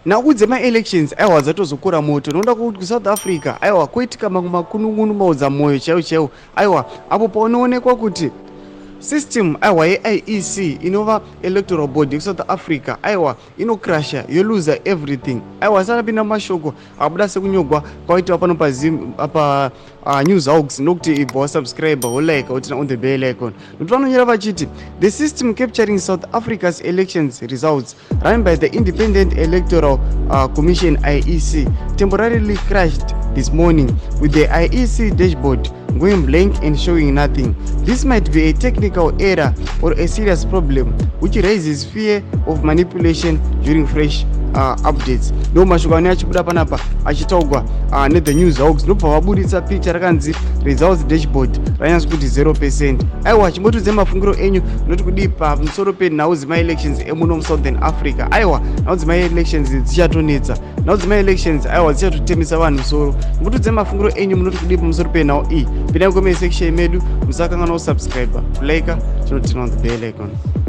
Nhau dzemaelections, aiwa, dzatozokura moto nokuda kwekuti kuSouth Africa, aiwa, kwoitika mamwe makunun'unu maudza mwoyo chaiwo chaiwo, aiwa, apo paunoonekwa kuti system, aiwa, yeIEC, inova electoral board yekuSouth Africa, aiwa, inocrasha, yoluza everything. Aiwa, asati mashoko abuda sekunyogwa kwaitwa pano pa News Hawks, nokuti ibva wasubscribe, wolike, woturn on the bell icon, nokuti vanonyora vachiti, "The system capturing South Africa's elections results, run by the Independent Electoral Commission, IEC, temporarily crashed this morning, with the IEC dashboard going blank and showing nothing. This might be a technical error or a serious problem which raises fear of manipulation during fresh updates." Ndo mashoko ane achibuda panapa achitaurwa neThe News Hawks. Ndobva vabuditsa picture rakanzi results dashboard ranyatso kuti 0%. Aiwa, chimbotudze mafungiro enyu, noti kudii pamusoro penhau dzemaelections emuno muSouthern Africa? Aiwa, nhau dzemaelections dzichatonetsa, nhau dzemaelections, aiwa, dzichatotemesa vanhu musoro. Mbotudze mafungiro enyu, munoti kudii pamusoro penhau iyi? Pindai comment section medu, musakanganwa kusubscribe, kulike, tinoturn on the bell icon.